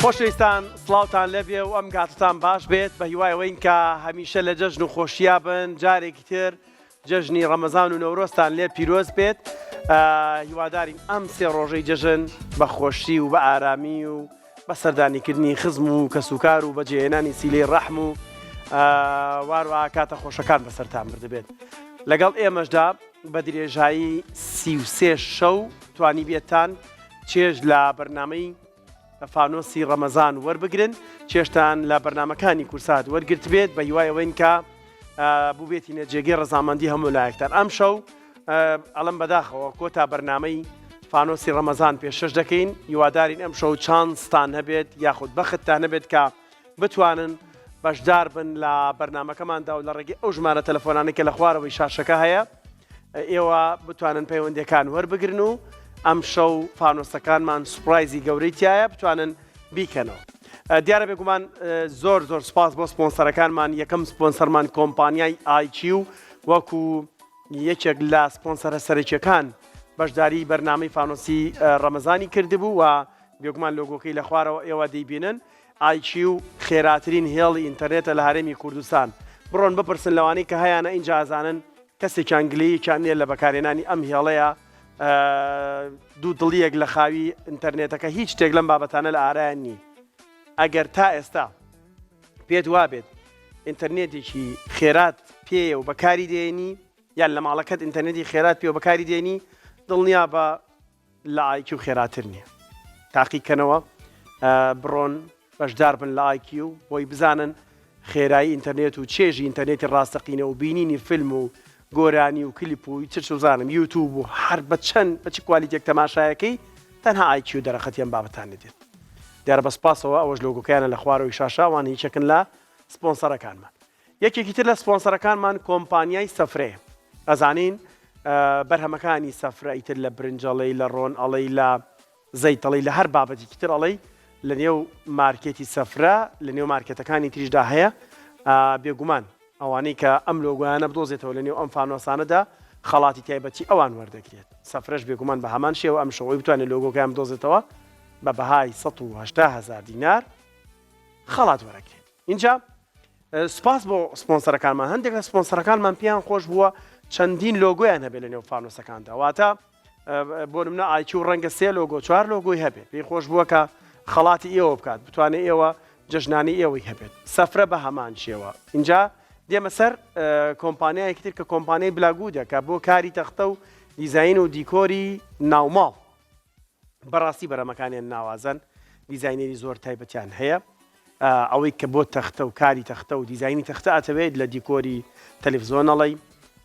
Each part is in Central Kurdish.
خۆشەویستان سڵاوتان لێبێ و ئەم کاتتان باش بێت بە هیوای ئەوەین کە هەمیشە لە جەژن و خۆشییا بن جارێکی تر جەژنی ڕەمەزان و نەورۆزتان لێ پیرۆز بێت هیوادارین ئەم سێ ڕۆژەی جەژن بە خۆشی و بە ئارامی و بە سەردانیکردنی خزم و کەسوکار و بەجێهێنانی سیلەی ڕەحم و واروە کاتە خۆشەکان بەسەرتان بردبێت لەگەڵ ئێمەشدا بە درێژایی 33 شەو توانی بێتان چێژ لە بەرنامەی فانۆسی ڕەمەزان وەربگرن چێشتان لە بەرنمەکانی کورسات وەرگرتبێت بە هیوای ئەوەین کە بووبێتینە جێگەی ڕەزامەندی هەموو لایەکتان ئەم شەو ئەڵم بەداخەوە کۆتا بەرنمەی فانۆسی ڕەمەزان پێشەش دەکەین هیوادارین ئەم شەو چانستان هەبێت یاخود بەختتان هەبێت کە بتوانن بەشدار بن لە بەرنمەکەماندا و لە ڕێگەی ئەو ژمارە تەلەفۆنانەی کە لە خوارەوەی شاشەکە هەیە ئێوە بتوانن پەیوەندیەکان وەربگرن و ئەمشەو فانۆسەکانمان surprise ی گەورەی تایە بتوانن بیکەنەوە. دیارە بێگومان زۆر زۆر سپاس بۆ سپۆنسەرەکانمان یەکەم سپۆنسەرمان کۆمپانیای ئایکی و وەکو یەکێک لە سپۆنسەرە سەرەکیەکان بەشداری بەرنامەی فانۆسی ڕەمەزانی کردبوو و بێگومان لۆگۆکەی لە خوارەوە ئێوە دەیبینن ئایکیو خێراترین هێڵی ئینتەرنێتە لە هەرێمی کوردستان بڕۆن بپرسن لەوانەی کە هەیانە ئینجا ئەزانن کەسێکیان گلەیەکیان نییە لە بەکارهێنانی ئەم هێڵەیە دوو دڵیەک لە خاوی ئینتەرنێتەکە هیچ شتێک لەم بابەتانە لە ئارایان نی ئەگەر تا ئێستا پێت وابێت ئینتەرنێتێکی خێرات پێیە و بەکاری دێنی یان لە ماڵەکەت ئینتەرنێتی خێرات پێ و بەکاری دێنی دڵنیا بە لە ئایکیو خێراتر نیە تاقی کەنەوە بڕۆن بەشدار بن لە ئایکیو بۆی بزانن خێرایی ئینتەرنێت و چێژی ئینتەرنێتی ڕاستەقینە و بینینی فیلم و گۆرانی و کلیپ و چ چوزانم یوتوب و هەر بە چەند بە چ quality ێک تەماشایەکەی تەنها ئایکیو دەرەقەتی ئەم بابەتانە دێت دیارە بە سپاسەوە ئەوەش لۆگۆکەیانە لە خوارەوەی شاشە ئەوان هیچەکن لە سپۆنسەرەکانمان یەکێکی تر لە سپۆنسەرەکانمان کۆمپانیای سەفرەیە. ئەزانین بەرهەمەکانی سەفرە ئیتر لە برنج ئەڵێی لە ڕۆن ئەڵێی لە زەیت ئەڵێی لە هەر بابەتێکی تر ئەڵێی لە نێو مارکێتی سەفرە لە نێو مارکێتەکانی تریشدا هەیە بێگومان ئەوانەی کە ئەم لۆگۆیانە بدۆزێتەوە لە نێو ئەم فانۆسانەدا خەڵاتی تایبەتی ئەوان وەردەگرێت سەفرەش بێگومان بە هەمان شێوە ئەم شەوەی بتوانێت لۆگۆکەیان بدۆزێتەوە بە بەهای 180 هزار دینار خەڵات وەرەگرێت ئینجا سوپاس بۆ سپۆنسەرەکانمان هەندێک لە سپۆنسەرەکانمان پێیان خۆش بووە چەندین لۆگۆیان هەبێت لە نێو فانۆسەکاندا واتە بۆ منە ئایکی و ڕەنگە سێ لۆگۆ چوار لۆگۆی هەبێت پێی خۆش بووە کە خەڵاتی ئێوە بکات بتوانێت ئێوە جەژنانی ئێوەی هەبێت سەفرە بە هەمان شێوە اینجا دێمە سەر کۆمپانیایەکی تر کە کۆمپانیای بلاگوودە کە بۆ کاری تەختە و دیزین و دیکۆری ناوماڵ بەڕاستی بەرهەمەکانیان ناوازەن، دیزاینەری زۆر تایبەتیان هەیە. ئەوەی کە بۆ تەختە و کاری تەختە و دیزاینی تەختە ئەتەوێت لە دیکۆری تەلەفزیۆن ئەڵێی،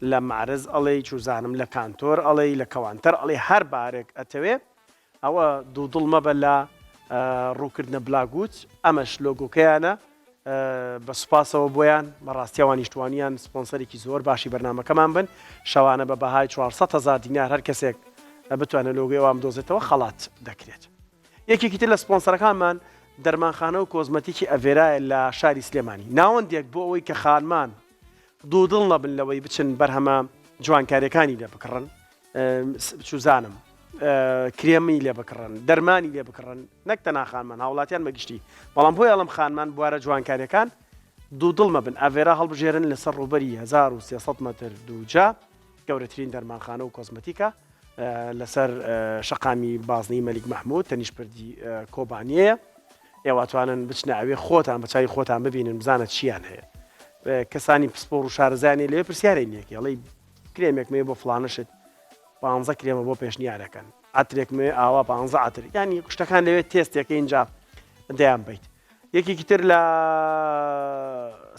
لە مەعرەز ئەڵێی، چوزانم لە کانتۆر ئەڵێی، لە کەوانتەر ئەڵێی، هەر بارێک ئەتەوێ ئەوە دوودڵ مەبە لە ڕووکردنە بلاگوت، ئەمەش لۆگۆکەیانە. بە سوپاسەوە بۆیان، بەڕاستی ئەوانیش توانیان سپۆنسەرێکی زۆر باشی بەرنامەکەمان بن، شەوانە بە بەهای 400 هەزار دینار هەر کەسێک بتوانێت لۆگۆی ئەوان بدۆزێتەوە خەڵات دەکرێت. یەکێکی تر لە سپۆنسەرەکانمان دەرمانخانە و کۆزمەتیکی ئەڤێرایە لە شاری سلێمانی، ناوەندێک بۆ ئەوەی کە خانمان دوودڵ نەبن لەوەی بچن بەرهەمە جوانکاریەکانی لێ بکڕن، چوزانم کرێمی لێ بکڕن دەرمانی لێ بکڕن نەک تەنها خانمان هاوڵاتیان بەگشتی بەڵام بۆی ئەڵم خانمان بوارە جوانکاریەکان دوودڵ مەبن ئەڤێرا هەڵبژێرن لەسەر ڕووبەری 1300 مەتر دووجا گەورەترین دەرمانخانە و کۆزمەتیکە لەسەر شەقامی بازنەی مەلیک مەحمود تەنیش پردی کۆبانیەیە ئێوە توانن بچنە ئەوێ خۆتان بە چاوی خۆتان ببینن بزانە چیان هەیە کەسانی پسپۆڕ و شارەزایانی لێ پرسیارەی نیەکەڵی کرێمێکم هەیە بۆ فڵانە شت پانزە کرێمە بۆ پێشنیارەکەن عەترێکم هەیە ئاوا پانزە عەتر یانی شتەکان لەوێ تێستێکە اینجا دەیان بیت یەکێکی تر لە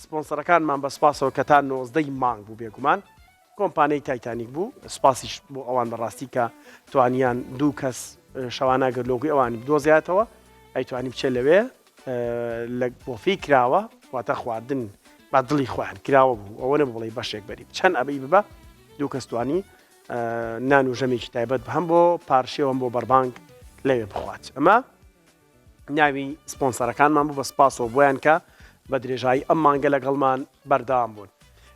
سپۆنسەرەکانمان بە سپاسەوە کە تا نۆزدەی مانگ بوو بێگومان کۆمپانیای تایتانیک بوو سپاسیش بۆ ئەوان بەڕاستی کە توانیان دوو کەس شەوانە گەر لۆگوی ئەوان بدۆزیاتەوە ئەیتوانی بچێت لەوێ لە بۆفی کراوە واتە خواردن بە دڵی خۆیان کراوە بوو ئەوە نەبوو بڵێی بەشێک بەری چەند ئەبەی ببە دوو کەس توانی نان و ژەمێکی تایبەت هەم بۆ پارشێوەم بۆ بەربانگ لەوێ بخوات ئەمە ناوی سپۆنسەرەکانمان بوو بە سپاسەوە بۆیان کە بە درێژایی ئەم مانگە لەگەڵمان بەردەوام بوون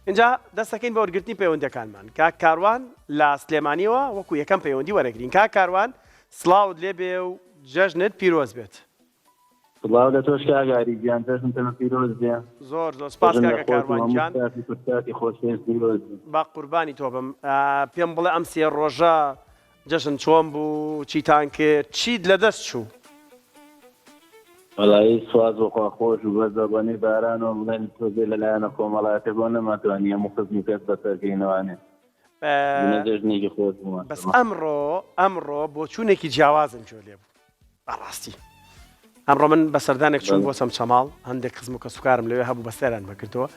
اینجا دەستەکەین بە وەرگرتنی پەیوەندەکانمان کاک کاروان لە سلێمانیەوە وەکو یەکەم پەیوەندی وەرەگرین کاک کاروان سڵاوت لێبێ و جەژنت پیرۆز بێت. سڵاو لە تۆش کاک ئاری گیان جەژنتان پیرۆز بێ. زۆر زۆر سپاس جەژن لە کاکە خۆت و کاروان هەموو گیان. ستافی کوردساتی خۆشەویست پیرۆز بێ. بە قوربانی تۆ بم. پێم بڵێ ئەم سێ ڕۆژە جەژن چۆن بوو؟ چیتان کرد؟ چیت لە دەست چوو؟ وەڵایی سواز بۆ خوا خۆش بوو بەس بە بۆنەی بارانەوە بڵێن تۆزێ لە لایەنە کۆمەڵایەتیەکەوە نەمانتوانی هەموو خزم و کەس بەسەرکەینەوانێ. منە جەژنێکی خۆش بوو بەس ماشەڵا. ئەمڕۆ ئەمڕۆ بۆچوونێکی جیاوازم گوێ لێ بوو. بەڕاستی ئەمڕۆ من بە سەردانێک چووم بۆ چەمچەماڵ هەندێک خزم و کەسوکارم لەوێ هەبوو بەسەران بەکردەوە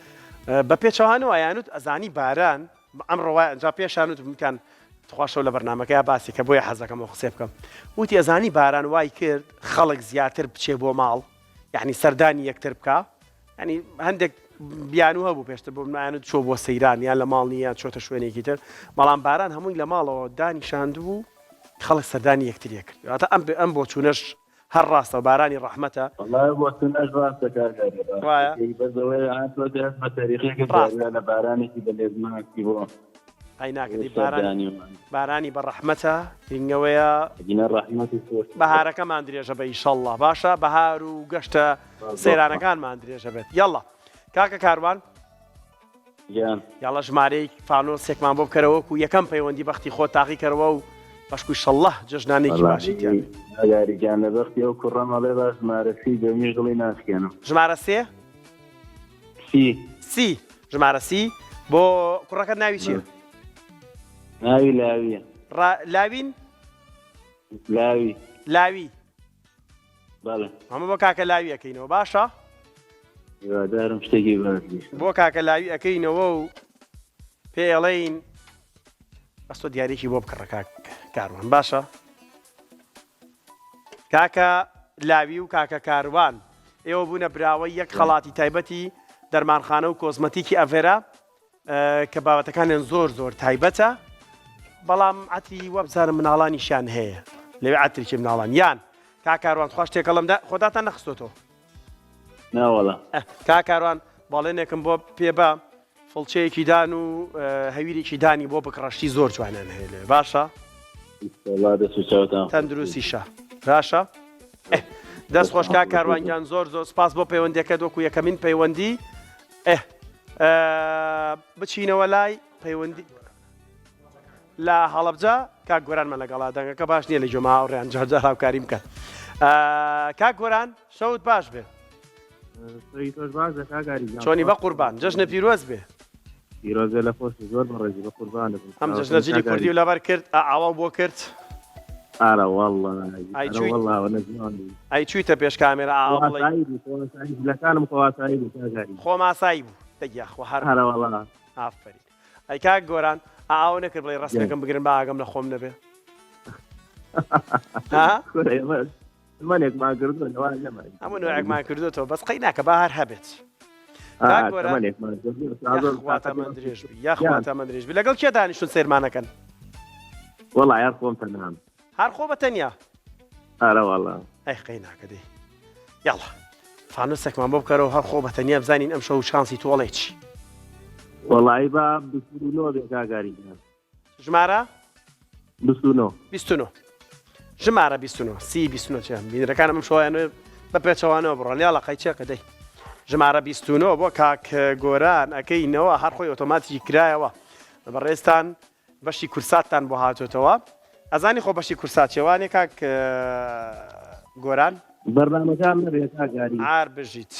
بە پێچەوانەوە یانوت ئەزانی باران ئەمڕۆ وای ئەنجا پێشانوت بکەن تخواشەوە لە بەرنمەکەی باسی کە بۆیە حەزەکەم و قسێ بکەم وتی ئەزانی باران وای کرد خەڵک زیاتر بچێ بۆ ماڵ یعنی سەردانی یەکتر بکە ینی هەندێک بیانوو هەبوو پێشتر بۆ منیانت چۆ بۆ سەیران یان لە ماڵ نییە چۆتە شوێنێکی تر بەڵام باران هەمووی لە ماڵەوە دانیشاندبوو خەڵک سەردانی یەکتری کرد واتە ئەم ئەم بۆچوونەش هەر ڕاستە و بارانی ڕەحمەتە. وەڵا بۆچوونەش ڕاستە کاک ئاری ڕاستە وایە؟ کەی بەس ئەوەیە هاتووە دەست بە تەریقێکت ڕاستە. داویە لە بارانێکی بە لێزماکی بۆ ئەی ناکە دەی باران سەردانی وان. بارانی بە ڕەحمەتە گرنگەوەیە ئەگینا ڕەحمەتی خۆش بەهارەکەمان درێژە بە ئیشەڵڵا باشە بەهار و گەشتە سەیرانەکانمان درێژە بێت یاڵڵا کاکە کاروان. گیان. یاڵا ژمارەی فانۆسێکمان بۆ بکەرەوە وەکو یەکەم پەیوەندی بەختی خۆت تاقی کەرەوە و بەشکو شەڵڵە جەژنانێکی باشی تیا بێت. ئاگاری گیان لە بەختی ئەو کوڕەم ئەڵێ با ژمارە سی بێ منیش دڵی ناشکێنم. ژمارە سێ؟ سی. سی ژمارە سی بۆ کوڕەکەت ناوی چییە؟ ناوی لاویە. ڕا لاوین؟ لاوی. لاوی. بەڵێ. ئەمە بۆ کاکە لاوی ئەکەینەوە باشە؟ هیوادارم شتێکی باش بی. بۆ کاکە لاوی ئەکەینەوە و پێ ئەڵێین بەس تۆ دیارێکی بۆ بکڕە کاک کاروان باشە؟ کاکە لاوی و کاکە کاروان ئێوە بوونە براوەی یەک خەڵاتی تایبەتی دەرمانخانە و کۆزمەتیکی ئەڤێرا کە بابەتەکانیان زۆر زۆر تایبەتە بەڵام عەتری وابزانم مناڵانیشیان هەیە لەوێ عەتریکی مناڵان یان کاک کاروان تخوا شتێکەڵم دا خۆداتان نەخستۆتەوە ناوەڵا کاک کاروان بەڵێنێکم بۆ پێ بە فڵچەیەکی دان و هەویرێکی دانی بۆ بکڕەشتی زۆر جوانیان هەیە لێ باشە تەندروستیشە باشە دەست خۆش کاک کاروان گیان زۆر زۆر سپاس بۆ پەیوەندیەکەت وەکو یەکەمین پەیوەندی ئه بچینەوە لای پەیوەندی لە هەڵەبجە کاک گۆرانمان لەگەڵا دەنگەکە باش نییە لە گوێما هاوڕێیان جار جار هاوکاریم بکەن کاک گۆران شەوت باش بێ چۆنی بە قوربان جەژنە پیرۆز بێ پیرۆزە لە خۆش زۆر بەڕێزی بە قوربانت بم ئەم جەژنە جلی کوردی و لەبەر کرد ئاوا بۆ کرد ئارە واللە ئای ئارە چوویت واللە ئەوە جوان بوو ئەی چوویتە پێش کامێرا ئاوا بڵێی خۆ ئاسایی بوو خۆ ئاسایی جلەکانم خۆ ئاسایی بوو کاک هاری خۆم ئاسایی بوو دە یاخوا هەر ئارە واللە ئافەرین ئەی کاک گۆران ئاوا نەکرد بڵێی گیان ڕەسمێکم بگرن با ئاگەم لە خۆم نەبێ ها کورە ئێمە تەمەنێکمان کردووە لەوان نەماین هەموو نوعێکمان کردوێتەوە بەس قەی ناکە با هەر هەبێت کاک گۆران تەمەنێکمان کردووە تازە یاخوا تاقەتی تەمەن ئەو درێژ بی یاخوا گیان تەمەن درێژ بی لەگەڵ کێ دانیشتون سەیرمانەکەن وەڵا یار خۆم تەنهام هەر خۆ بە تەنیا ئارە وەڵا ئەی قەی ناکە دەی یاڵا فانوسێکمان بۆ بکەرەوە هەر خۆ بە تەنیا بزانین ئەم شەو شانسی تۆڵێ چی وەڵی با 29 بێ کاک ئاری گیان ژمارە؟ 29. 29. ژمارە 29 سی 29 چێ بینەرەکانم ئەم شەوەیان بە پێچەوانەوە بڕۆن یاڵا قەیچێکە دەی ژمارە 29 بۆ کاک گۆران ئەکەینەوە هەر خۆی ئۆتۆماتیکی کرایەوە بەڕێزتان بەشی کورساتتان بۆ هاتۆتەوە ئەزانی خۆ بەشی کورسات چێوانێ کاک گۆران بەرنامەکان نەبێ کاک ئاری. عار بژیت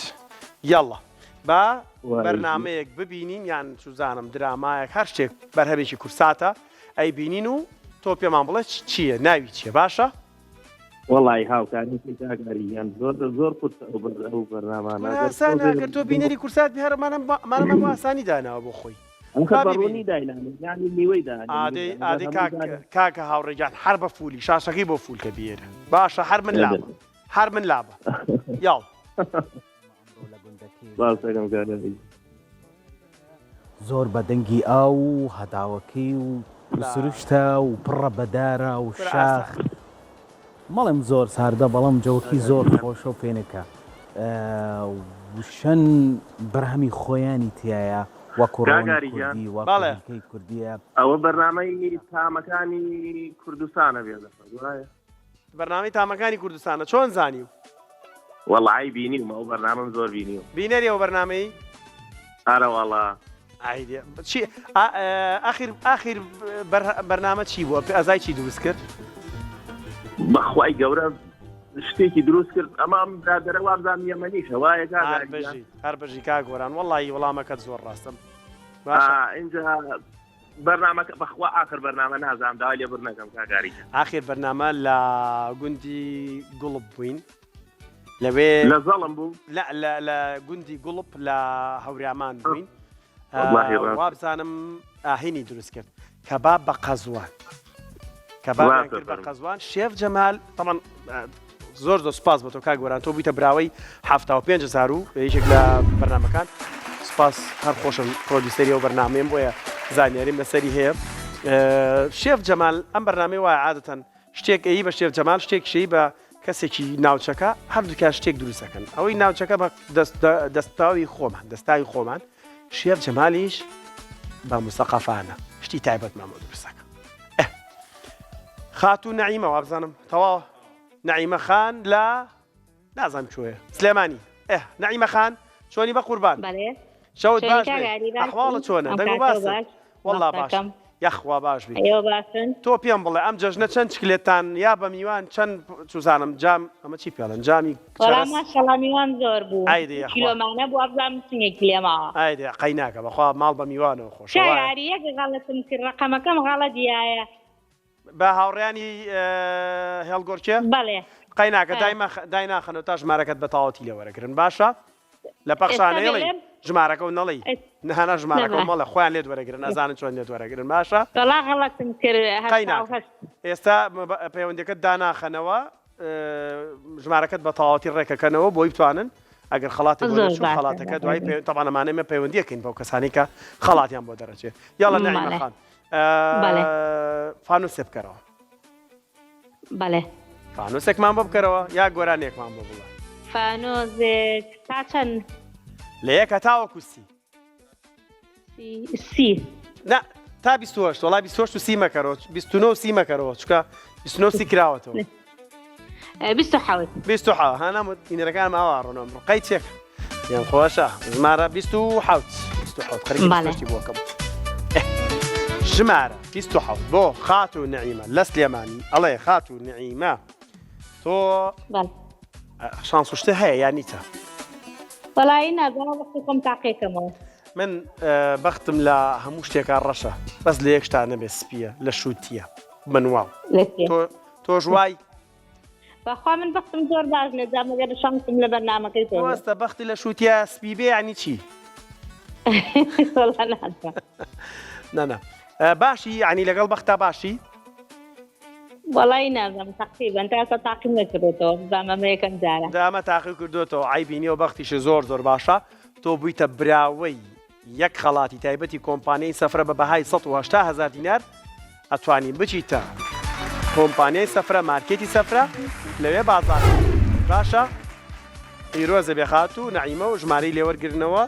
یاڵا با وای. بەرنامەیەک ببینین یان چوزانم درامایەک هەر شتێک بەرهەمێکی کورساتە ئەیبینین و تۆ پێمان بڵێ چییە ناوی چییە باشە؟ وەڵی هاوکاری کاک ئاری گیان زۆر زۆر قورسە ئەو بەر ئەو بەرنامانە کورە ئەگەر ئاسانە تۆزێ ئەگەر تۆ بینەری کورسات بی هەر مانەم مانەمان بۆ ئاسانی داناوە بۆ خۆی ئەخە با بە بیبینین ڕوونی داینانێ یانی نیوەی دانێ ئادەی نیوەی دانێ ئادەی هەمووی کاک دانێ کاکە هاوڕێ گیان هەر بە فولی شاشەکەی بۆ فول کە بیێرە باشە هەر من لابە هەر من لابە یاڵ. سپاس دەکەم کاک ئاری. زۆر بە دەنگی ئاو و هەتاوەکەی و سروشتە و پڕە بە دارا و شاخ مەڵێم زۆر ساردە بەڵام جەوەکەی زۆر خۆشە و فێنکە و شەن بەرهەمی خۆیانی تیایە وەکو کاک ڕۆنی ئاری گیان کوردی وەکو بەڵێ. هیلکەی کوردیە. ئەوە بەرنامەی تامەکانی کوردستانە بێزەحمەت وایە؟ بەرنامەی تامەکانی کوردستانە چۆن زانیو؟ وەڵی بینیومە ئەو بەرنامەم زۆر بینیوە. بینەری ئەو بەرنامەی؟ ئارە وەڵا. ئایدێ چی ئاخیر ئاخیر بەرنامە چی بووە ئەزای چی دروست کرد؟ بەخوای گەورە شتێکی دروست کرد ئەمە ئەم برادەرە وابزانم یەمەنیشە وایە کاک هەر ئاری گیان؟ بژیت هەر بژی کاک گۆران وەڵی وەڵامەکەت زۆر ڕاستم باشە ئینجا بەرنامەکە بەخوا ئاخر بەرنامە نازانم داوای لێبوردن ئەکەم کاک ئاری گیان. ئاخیر بەرنامە لە گوندی گوڵپ بووین لەوێ لە زەڵم بوو؟ لە لە لە گوندی گوڵپ لە هەورامان بووین وەڵاهی ڕاست. وابزانم ئاهینی دروست کرد کەباب بە قەزوان کەبابیان ڕاستە کرد بە فەرموو. قەزوان شێف جەمال تەمان زۆر زۆر سوپاس بۆ تۆ کاک گۆران تۆ بوویتە براوەی 75 هەزار و یەکێک لە بەرنامەکان سوپاس هەر خۆشم producer ی ئەو بەرنامەیەم بۆیە زانیاریم لەسەری هەیە شێف جەمال ئەم بەرنامەی وایە عادەتەن شتێک ئەیی بە شێف جەمال شتێک شەی بە کەسێکی ناوچەکە هەردووکیان شتێک دروست دەکەن ئەوەی ناوچەکە بە دەستاوی خۆمان دەستاوی خۆمان شێف جەمالیش بە مسەقەفانە شتی تایبەتمان بۆ دروست دەکەن خاتوو نەعیمە وابزانم تەواوە نەعیمە خان لە نازانم کوێیە سلێمانی ئه نەعیمە خان چۆنی بە قوربان بەڵێ شەوت چۆنی باش کاک بێ ئاری باشی ئەحواڵت چۆنە ئەم دەنگ و کاتەو باست باش وەڵا باش ڕاستەکەم یاخوا باش بی ئێوە باشن تۆ پێم بڵێ ئەم جەژنە چەند چکلێتان یا بە میوان چەند چوزانم جام ئەمە چی پێڵێن جامی وەڵا چەرەس ماشەڵا میوان زۆر بوو ئایدێ یاخوا کیلۆمانە بوو ئەبزانم چنگێکی لێ ماوە ئایدێ قەیناکە بەخوا ماڵ بە میوانەوە خۆشە کاک وایە ئاری یەک غەڵەتم کرد ڕەقەمەکەم غەڵەت یایە بە هاوڕێیانی هێڵگۆرکێ؟ بەڵێ. قەیناکە دایناخەنەوە تا ژمارەکەت بە تەواوەتی لێ وەرەگرن باشە؟ لە پەخشا نەیڵی ژمارەکە و نەڵی نهانا ژمارەکە و مەڵێ خۆیان لێت وەرەگرن ئەزانن چۆن لێت وەرەگرن باشە؟ وەڵا غەڵەتم کرد قەیناکە ئێستا پەیوەندەکەت داناخەنەوە ژمارەکەت بە تەواوەتی ڕێکەکەنەوە بۆی بتوانن ئەگەر خەڵاتی بۆ دەرچوو خەڵاتەکە دوای تەبعەن ئەمانە ئێمە پەیوەندیەکەین بەو کەسانی کە خەڵاتیان بۆ دەرەچێ یاڵە نەعیمە خان بەڵێ. فانوسێ بکەرەوە. بەڵێ. فانوسێکمان بۆ بکەرەوە یا گۆرانیەکمان بۆ بڵێ. فانۆزێک تا چەند؟ لە یەک هەتاوەکو سی. سی. نا تا 28 وڵا 28 و سی مەکەرەوە 29 سی مەکەرەوە چکە 29 سی کراوەتەوە. 27. 27 ها ناموت بینەرەکانم ئاوا ڕۆنەم ڕۆ قەیچێک. پێم خۆشە ژمارە 27 27 خەریکە بەڵێ. 28 بۆکەم ژمارە 27 بۆ خاتوو نعیمە لە سلێمانی ئەڵێ خاتوو نعیمە تۆ بەڵێ شانس و شتە هەیە یان نیتە وەڵایی نازانم وەختی خۆم تاقیکەمەوە من اه، بەختم لە هەموو شتێکا ڕەشە بەس لە یەک شتا نەبێ سپیە لە شووتیە من واو لە چێ تۆ تۆش وای بەخوا من بەختم زۆر باش نیە جا مەگەر شانسم لە بەرنامەکەی تۆ بێ. وەستە بەختی لە شووتیا سپی بێ یعنی چی؟ وەڵا نازانم. نا نا باشی یعنی لەگەڵ بەختا باشی؟ وەڵی نازانم تەقریبەن تا ئێستا تاقیم نەکردۆتەوە بزانم ئەمە یەکەم جارە. دا ئەمە تاقی کردۆتەوە عەیبی نیە و بەختیشی زۆر زۆر باشە تۆ بوویتە براوەی یەک خەڵاتی تایبەتی کۆمپانیای سەفرە بە بەهای 180 هەزار دینار ئەتوانی بچیتە کۆمپانیای سەفرە مارکێتی سەفرە لەوێ بازاڕ باشە پیرۆزە بێ خاتوو نەعیمە و ژمارەی لێوەرگرنەوە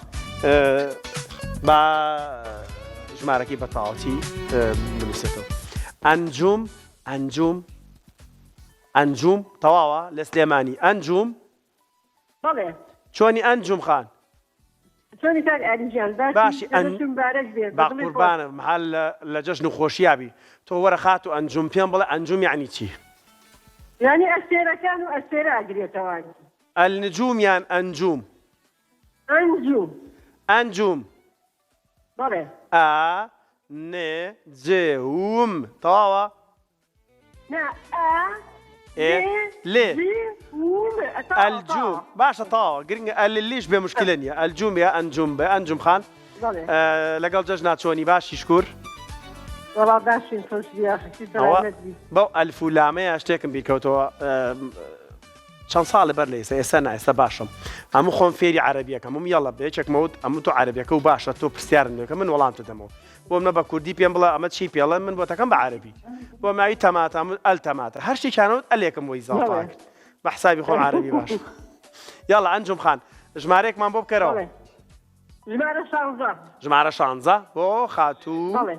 با ژمارەکەی بە تەواوەتی بنووسێتەوە ئەنجوم ئەنجوم ئەنجوم تەواوە لە سلێمانی ئەنجوم بەڵێ. چۆنی ئەنجوم خان؟ چۆنی کاک ئاری گیان باشی باشی ئەن جەژنت مبارەک بێ با بە دڵی خۆت. قوربانم هەر لە لە جەژن و خۆشیا بی تۆ وەرە خاتوو ئەنجوم پێم بڵێ ئەنجوم یەعنی چی؟ یانی ئەستێرەکان و ئەستێرە ئەگرێتەوە. النجوم یان ئەنجوم؟ ئەنجوم. ئەنجوم. بەڵێ. ئا ن ج وم تەواوە؟ نا ئا ئێ ل ل ج و م تەواوە ئەلجوم تەواوە. باشە تەواوە گرنگە ئەللیش بێ مشکلە نییە ئەلجوم یا ئەنجوم بێ ئەنجوم خان بەڵێ لەگەڵ جەژنا چۆنی باشی شکور وەڵا باشین خۆش بی ئاخر ئەوە سەلامەت بی. بەو ئەلف و لامەیە شتێکم بیرکەوتەوە چەند ساڵێ بەر لە ئێستا ئێستا نا ئێستا باشم هەموو خۆم فێری عەرەبیەکەم وم یەڵە بە یەکێکمە وت ئەمە تۆ عەرەبیەکە و باشە تۆ پرسیارم لێکە من وەڵامتە دەمەوە بۆ منە بە کوردی پێم بڵێ ئەمە چی پێڵێن من بۆتەکەم بە عەرەبی بۆ ماوی تەماتە ئەم ئەل تەماتە هەر شتێکیان وت ئەلێکم بۆی زاڵ بەڵێ. کرد بە حسابی خۆم عەرەبی باش یاڵا ئەنجوم خان ژمارەیەکمان بۆ بکەرەوە بەڵێ ژمارە شانزە. ژمارە شانزە بۆ خاتوو بەڵێ.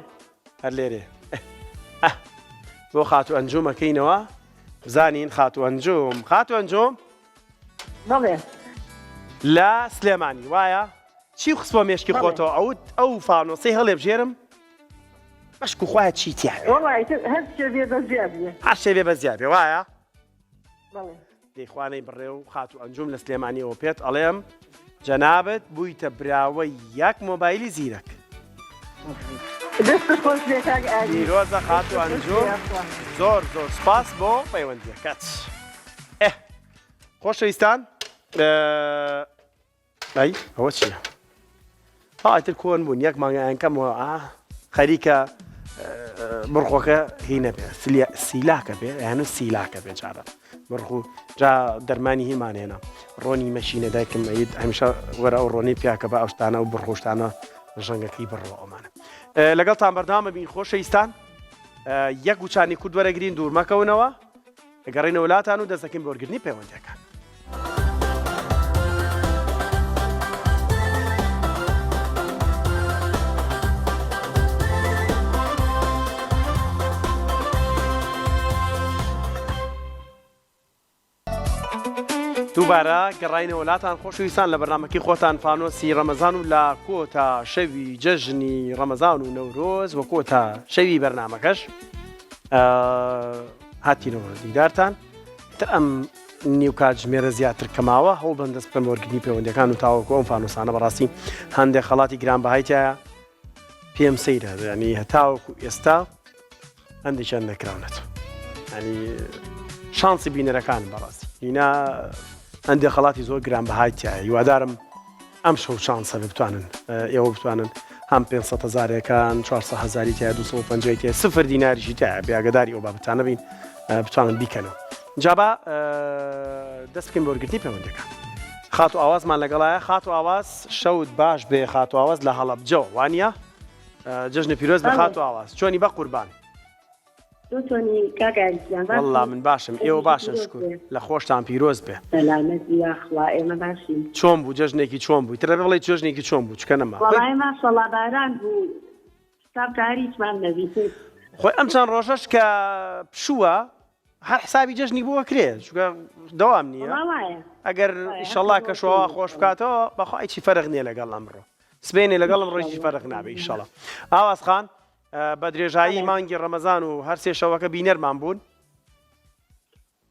هەر لێرێ ئەه. بۆ خاتوو ئەنجوم ئەکەینەوە بزانین خاتوو ئەنجوم خاتوو ئەنجوم. بەڵێ. لە سلێمانی وایە؟ چی خستوە مێشکی خۆتەوە ئەوت ئەو فانۆسەی هەڵێبژێرم بەشک و خوایە چی تیا وەڵا ئیتر هەر شتێ بێ بە زیاد بێ. هەر شتێ بێ بە زیاد بێ وایە؟ بەڵێ. دەی خوانەی بڕێ و خاتوو ئەنجوم لە سلێمانیەوە پێت ئەڵێم جەنابت بوویتە براوەی یەک مۆبایلی زیرەک. دەستت خۆش بێ کاک ئاری. پیرۆزە خاتوو ئەنجوم زۆر زۆر سوپاس بۆ پەیوەندیەکەت. ئێ خۆشەویستان ئەی ئەوە چییە؟ ئیتر کۆن بوون یەک مانگە ئەنکەمەوە ئا خەریکە بڕخۆکە هی نەبێ سیلاکە بێ یان سیلاکە بێ جارە بڕخ و جا دەرمانی هیمان هێنا ڕۆنی مەشینە دایکم ئەیت هەمیشە وەرە ئەو ڕۆنی پیاکە بە ئەوشتانە و بڕخۆشتانە ژەنگەکەی بڕەوە ئەمانە لەگەڵتان بەردەوامە بین خۆشەویستان یەک وچانی کورد وەرەگرین دوور مەکەونەوە دەگەڕێینەوە لاتان و دەست دەکەین بە وەرگرتنی پەیوەندییەکان. دووبارە گەڕاینەوە لاتان خۆشەویستان لە بەرنمەکەی خۆتان فانۆسی ڕەمەزان و لە کۆتا شەوی جەژنی ڕەمەزان و نەورۆز و کۆتا شەوی بەرنمەکەش هاتینەوە دیدارتان تر ئەم نیو کاتژمێرە زیاتر کەماوە هەوڵ بەن دەست بکەن وەرگرتنی پەیوەندەکان و تاوەکو ئەم فانۆسانە بەڕاستی هەندێک خەڵاتی گرانبەهای تایە پێم سەیرە ینی هەتاوەکو ئێستا هەندێکیان نەکراونەت ینی شانسی بینەرەکان بەڕاستی هینا هەندێک خەڵاتی زۆر گرانبەهای تایە هیوادارم ئەم شەو چانسە بتوانن ئێوە بتوانن هەم 500 هزارەکان 400 هزاری تیا 250 تیا سفر دیناریشی تایە بێ ئاگاداری ئەو بابەتانە بین بتوانن بیکەنەوە جابا دەست بکەین بۆ وەرگرتنی پەیوەندەکان خاتو ئاوازمان لەگەڵایە خاتو ئاواز شەوت باش بێ خاتو ئاواز لە هەڵەبجەوە وانە جەژنە پیرۆز بە خاتو ئاواز چۆنی بە قوربان تۆ چۆنی کاک ئاری گیان باشی؟ وەڵا من باشم ئێوە باشن شکور لە خۆشتان پیرۆز بێ. سەلامەت بی یاخوا ئێمە باشین. چۆن بوو جەژنێکی چۆن بوو ئیتر ئەبێ بڵێی جەژنێکی چۆن بوو چکە نەما. وەڵای ماشەڵا باران بوو حساب کە هەر هیچمان نەبی. خۆی ئەم چەند ڕۆژەش کە پشووە هەر حسابی جەژنی بۆ ئەکرێ چونکە دەوام نییە وەڵا وایە ئەگەر وایە ئیشەڵا هەر کەشوهەوا خۆش بکاتەوە بەخوا هیچی فەرق نییە لەگەڵ ئەمڕۆ سبەینێ لەگەڵ ئەمڕۆ هیچی فەرق نابێ ئیشەڵا ئاواز خان بە درێژایی مانگی ڕەمەزان و هەر سێ شەوەکە بینەرمان بوون؟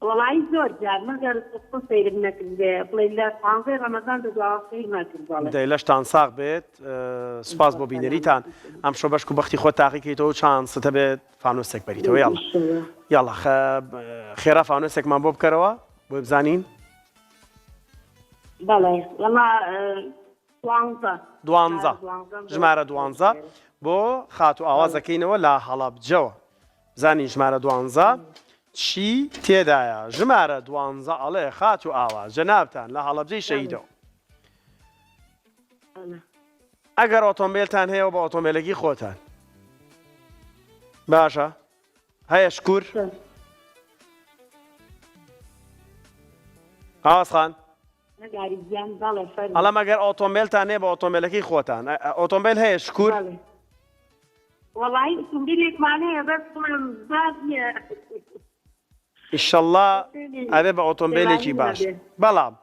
وەڵایی زۆر جار مەگەر خۆ سەیرم نەکردبێ بڵێی لە پانزەی ڕەمەزان بە دواوە سەیرمان کرد بەڵێ. دەی لەشتان ساغ بێت سوپاس بۆ بینەریتان ئەمشەو بەشک و بەختی خۆت تاقی کەیتەوە و چانست هەبێت فانۆسێک بەریتەوە یاڵا یاڵا خێرا فانۆسێکمان بۆ بکەرەوە بۆی بزانین. بەڵێ وەڵا دوانزە. دوانزە ژمارە دوانزە بۆ خاتوو ئاواز ئەکەینەوە لە هەڵەبجەوە بزانین ژمارە دوانزە چی تێدایە ژمارە دوانزە ئەڵێ خاتوو ئاواز جەنابتان لە هەڵەبجەی شەهیدەوە ئەگەر ئۆتۆمبیلتان هەیە و بە ئۆتۆمبیلەکی خۆتان باشە هەیە شکور ئاواز خان ئەڵێم ئەگەر ئۆتۆمبێلتان هەیە بە ئۆتۆمبێلەکەی خۆتان ئۆتۆمبێل هەیە شکور؟ وەڵایی ئۆتۆمبیلێکمان هەیە بەس بڵێم باش نییە. ئیشەڵڵا ئەبێ بە ئۆتۆمبێلێکی باش بەڵام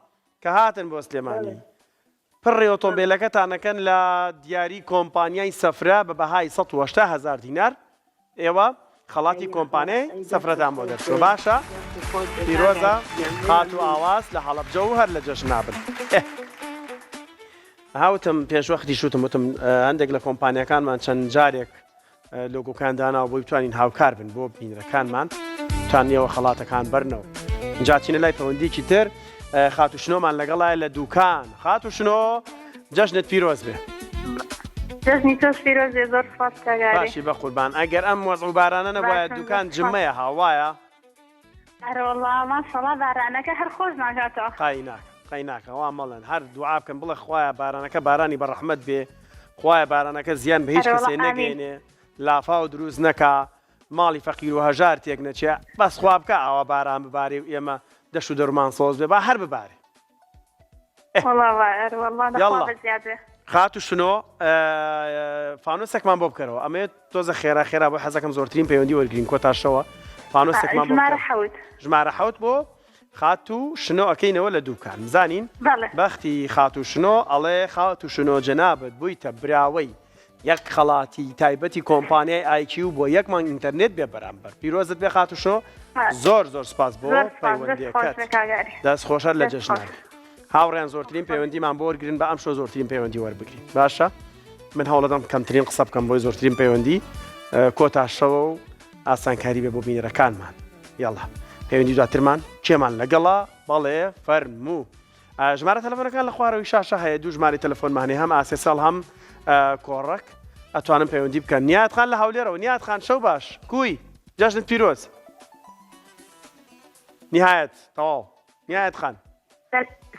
کە هاتن بۆ سلێمانی پڕی ئۆتۆمبێلەکەتان ئەکەن لە دیاری کۆمپانیای سەفرە بە بەهای 180 هەزار دینار ئێوە خەڵاتی کۆمپانیای سەفرەتان بۆ دەرچووە باشە پیرۆزە خاتوو ئاواز لە هەڵەبجە و هەر لە جەژنا بن ئێ هاوتم پێشوەختیش وتم وتم هەندێک لە کۆمپانیاکانمان چەند جارێک لۆگۆکان داناوە بۆی بتوانین هاوکار بن بۆ بینەرەکانمان توانیەوە خەڵاتەکان بەرنەوە جا چینە لای پەیوەندیکی تر خاتوو شنۆمان لەگەڵایە لە دوکان خاتوو شنۆ جەژنت پیرۆز بێ. جەژنی تۆش پیرۆز بێ زۆر سوپاس کاک ئاری. باشی بەقوربان ئەگەر ئەم وەزع و بارانە نەبوایە باشم دوکان زۆر سوپاس. جمەیە ها وایە؟ ئەرەوەڵا ماشەڵا بارانەکە هەر خۆش ناکاتەوە. قەی ناکا قەی ناکا وا مەڵێن هەر دوعا بکەن بڵێ خوایە بارانەکە بارانی بە ڕەحمەت بێ خوایە بارانەکە زیان بە هیچ ئەرەوەڵا کەسێ ئامین. نەگەیەنێ لافاو دروست نەکا ماڵی فەقیر و هەژار تێک نەچێ بەس خوا بکا ئاوا باران ببارێ و ئێمە دەشت و دەرومان سەوز بێ با هەر ببارێ. وەڵا وایە ئەرەوەڵا لە خوا یاڵڵا بەزیاد بێ. خاتوو شنۆ فانۆسێکمان بۆ بکەرەوە ئەمەوێت تۆزە خێرا خێرا بۆ حەزەکەم زۆرترین پەیوەندی وەرگرین کۆتا شەوە فانۆسێکمان بۆ ژمارە بکەرەوە. حەوت. ژمارە حەوت بۆ. خاتوو شنۆ ئەکەینەوە لە دووکان بزانین بەڵێ. بەختی خاتوو شنۆ ئەڵێ خاتوو شنۆ جەنابت بوویتە براوەی یەک خەڵاتی تایبەتی کۆمپانیای ئایکیو بۆ یەک مانگ ئینتەرنێت بێ بەرامبەر پیرۆزت بێ خاتوو شنۆ زۆر زۆر سپاس بۆ زۆر سپاس دەست خۆش پەیوەندیەکەت بێ کاک ئاری. دەست خۆش هەر لە دەست جەژنا خۆش. بێ هاوڕێیان زۆرترین پەیوەندیمان بۆ وەرگرن بە ئەمشەو زۆرترین پەیوەندی وەربگرین باشە من هەوڵەدەم کەمترین قسە بکەم بۆی زۆرترین پەیوەندی کۆتا شەوە و ئاسانکاری بێ بۆ بینەرەکانمان یاڵا پەیوەندی دواترمان کێمان لەگەڵە بەڵێ فەرموو ژمارە تەلەفۆنەکان لە خوارەوەی شاشە هەیە دوو ژمارەی تەلەفۆنمان هەیە هەم ئاسێسەڵ هەم کۆڕەک ئەتوانن پەیوەندی بکەن نیات خان لە هەولێرەوە نیات خان شەو باش کوی جەژنت پیرۆز نهایەت تەواو نیات خان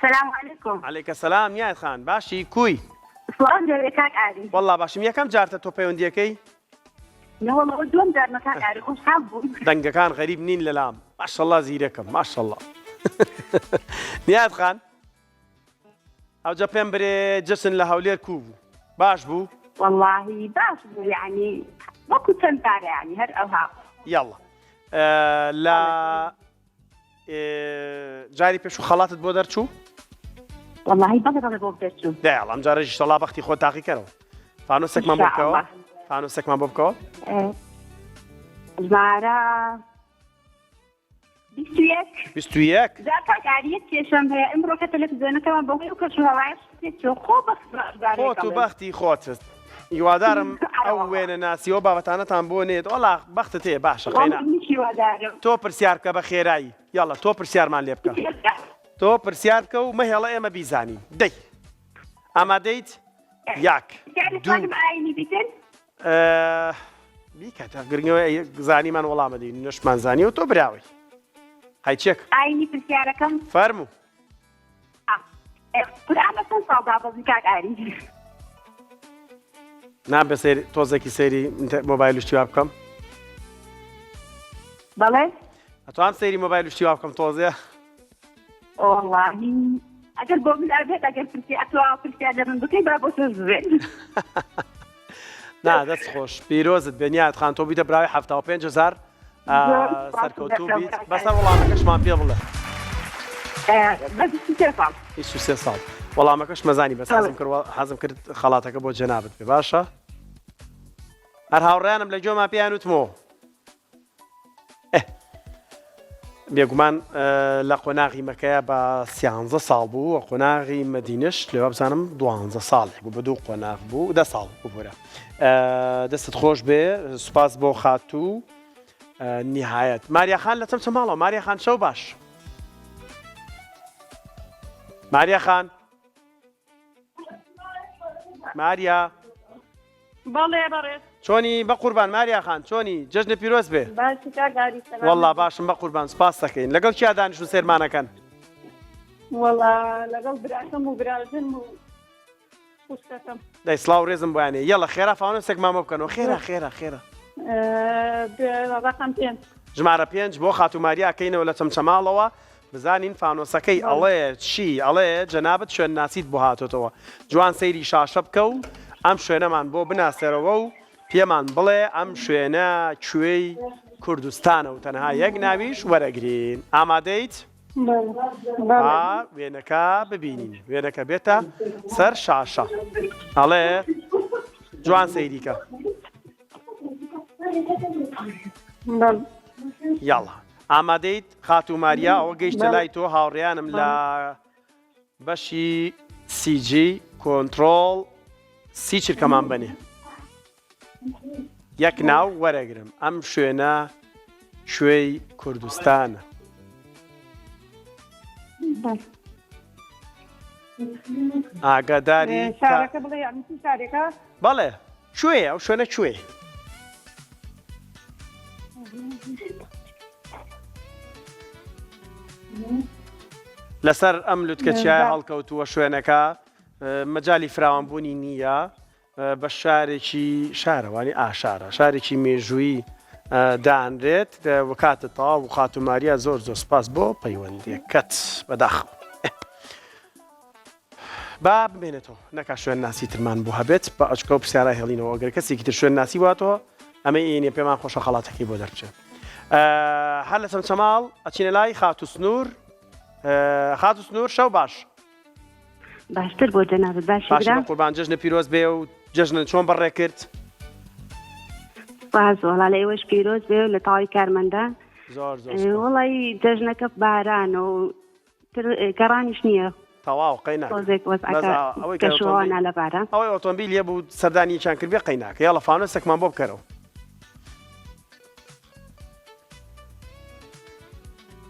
سلام علیکم علیکە سلام نیات خان باشی کوی سڵاو لێ کاک ئاری والله باشم یەکەم جارتە تۆ پەیوەندیەکەی نەوەڵا ئەوە دووەم جارمە کاک ئاری خۆشحاڵ بووم. دەنگەکان غەریب نین لەلام ماشەڵا زیرەکم ماشەڵا نیاد خان ئەوجا پێم برێ جەشن لە هەولێر کوو بوو باش بوو وەڵاهی باش بوو یعنی وەکو چەند پارە یعنی هەر ئەوها یاڵڵا لە جاری پێشوو خەڵاتت بۆ دەرچوو؟ وەڵاهی بەڵێ بەڵێ بۆم دەرچوو. دەی ئەڵ ئەم جارەش ئیشەڵا بەختی خۆت تاقیکەرەوە. فانۆسێکمان بۆ بکەوە. فانۆسێکمان بۆ بکەوە. ژمارە 21 21 جا کاک ئاری یەک کێشەم هەیە ئمڕۆ کە تەلەفزیۆنەکەمان بەهۆی ئەو کەشوهەوایە شتێک خۆ بەخت خۆت و بەختی خۆتت هیوادارم ئەو وێنە ناسیەوە بابەتانەتان بۆ نێت وەڵا بەختت هەیە باشە قەینا تۆ پرسیار بکە بە خێرایی یاڵا تۆ پرسیارمان لێ بکە تۆ پرسیار بکە و مەهێڵە ئێمە بیزانین دەی ئامادەیت یاک دوو بیکە تا گرنگەوە زانیمان وەڵامە دەین نەشمان زانیەوە تۆ براوەی هەیچێک ئاینی پرسیارەکەم فەرموو قورئان لە چەند ساڵ دابەزی کاک ئاری؟ نابێ سەیری تۆزێکی سەیری مۆبایل و شتی وا بکەم؟ بەڵێ ئەتوام سەیری مۆبایل و شتی وا بکەم تۆزێ؟ وەڵاهی ئەگەر بۆ من ئەبێت ئەگەر پرسی ئەتۆ پرسیار لە من بکەی با بۆ تۆش ببێت. نا دەست خۆش پیرۆزت بێ نیات خان تۆ بیتە براوی 75 هزار سەرکەوتوو بیت بەسەر وەڵامەکەشمان پێ بڵێ 23 ساڵ وەڵامەکەش مەزانی بەس حەزم کرد حەزم کرد خەڵاتەکە بۆ جەنابت بێ باشە هەر هاوڕیانم لە گوێما پێیان وتمەوە بێگومان لە قۆناغی مەکەیە بە سیانزە ساڵ بوو و قۆناغی مەدینەش لێ وابزانم دوانزە ساڵێک بوو بە دوو قۆناغ بوو دە ساڵ ببورە دەستت خۆش بێ سوپاس بۆ خاتوو نیهایەت ماریا خان لە چەمچە ماڵەوە ماریا خان شەو باش ماریا خان ماریا بەڵێ بەڕێز چۆنی بە قوربان ماریا خان چۆنی جەژنە پیرۆز بێ باشی کاک ئاری سەلام وەڵا باشم بە قوربان سپاس دەکەین لەگەڵ کیا دانیشتون سێرمانەکەن وەڵا لەگەڵ براکەم و براژنم و خوشکەکەم دەی سڵاو ڕێزم بۆیانێ یەڵە خێرا فانۆسێکمان بۆ بکەنەوە خێرا خێرا خێرا ڕقم پێنج ژمارە پێنج بۆ خاتوو ماریا کەینەوە لە چەمچەماڵەوە بزانین فانۆسەکەی ئەڵێ چی ئەڵێ جەنابت شوێن ناسیت بۆ هاتۆتەوە جوان سەیری شاشە بکە و ئەم شوێنەمان بۆ بناسێرەوە و پێمان بڵێ ئەم شوێنە کوێی کوردستانە و تەنها یەک ناویش وەرەگرین ئامادەیت؟ با وێنەکە ببینین وێنەکە بێتە سەر شاشە ئەڵێ جوان سەیریکە یاڵا ئامادەیت خاتوو ماریا ئەوە گەیشتە لای تۆ هاوڕێیانم لە بەشی CG کۆنترۆڵ سی چرکەمان بەنێ یەک ناو وەرەگرم ئەم شوێنە کوێی کوردستانە ئاگاداری شارەکە بڵێ یعنی چی شارێکە بەڵێ کوێ ئەو شوێنە کوێ لەسەر ئەم لوتکە چیای هەڵکەوتووە شوێنەکە مەجای فراوانبوونی نییە بە شارێکی شارەوانی ئاشارە شارێکی مێژوویی دانرێت وکاتە تەواو و خاتوو ماریا زۆر زۆر سپاس بۆ پەیوەندیەکەت بەداخەوە با بمێنێتەوە نەکا شوێن ناسی ترمان بۆ هەبێت بە ئەچکە و پرسیارە هێڵینەوە گەر کەسێکی تر شوێن ناسی واتەوە ئەمە ئینێ پێمان خۆشە خەڵاتەکەی بۆ دەربچێت هەر لە چەمچەماڵ ئەچینە لای خاتوو سنوور. خاتو سنوور شەو باش. باشتر بۆ جەنابت باشی باشی برا بە قوربان جەژنە پیرۆز بێ و جەژنە چۆن بەڕێ کرد؟ سپاس وەڵا لە ئێوەش پیرۆز بێ و لە تەواوی کارمەندان زۆر زۆر سپاس. وەڵی جەژنەکە باران و تر گەڕانیش نییە تەواو قەی ناکە تۆزێک بەس وەزعەکە ئەوەی کە کەشوهەوا ئۆتۆمبیل نالەبارە ئەوەی ئۆتۆمبیل هەبوو سەردانی یەکیان کردبێ قەی ناکە یاڵە فانۆسێکمان بۆ بکەرەوە.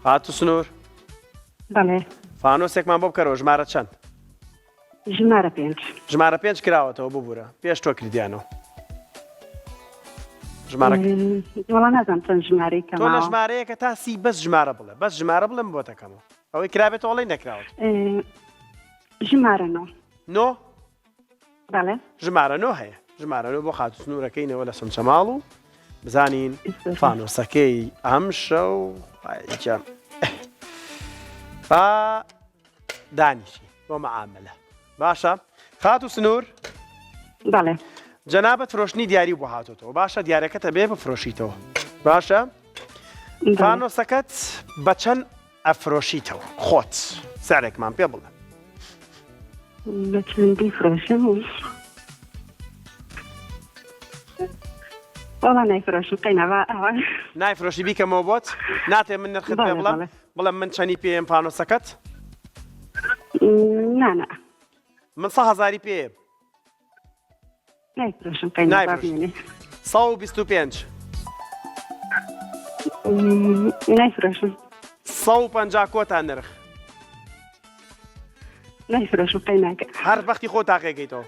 خاتو سنوور بەڵێ فانۆسێکمان بۆ بکەرەوە ژمارە چەند؟ ژمارە پێنج. ژمارە پێنج کراوەتەوە ببورە پێش تۆ کردیانەوە ژمارە وەڵا نازانم چەند ژمارەی تۆ لە کەماوە ژمارەیەکە تا سی بەس ژمارە بڵێ بەس ژمارە بڵێم بۆ دەکەمەوە ئەوەی کرابێتەوە ئەڵێی نەکراوەت ژمارە نۆ نۆ بەڵێ ژمارە نۆ هەیە ژمارە نۆ بۆ خاتو سنوورەکەینەوە لە سمچەماڵ و بزانین فانۆسەکەی ئەم شەو با دانیشی بۆ معاملە باشە خاتو سنوور بەڵێ جەنابەت فرۆشتنی دیاری بۆ هاتۆتەوە باشە دیارەکەتە بێ بفرۆشیتەوە باشە فانۆسەکەت بە چەند ئەفرۆشیتەوە خۆت سعرێکمان پێ بڵێ. بە چەندی فرۆشم وەڵا نایفرۆشم قەینا با ئەوە نایفرۆشی بیکەمەوە بۆت ناتێ من نرخت پێ بڵێم بڵێم من چەنی پێم فانۆسەکەت نانا من سە هەزاری پێ نایفرۆشم قەینا با نایفرۆشی. بمێنێ 125 نایفرۆشم 150 کۆتا نرخ نایفرۆشم قەیناکە هەر بەختی خۆ تاقێکەیتەوە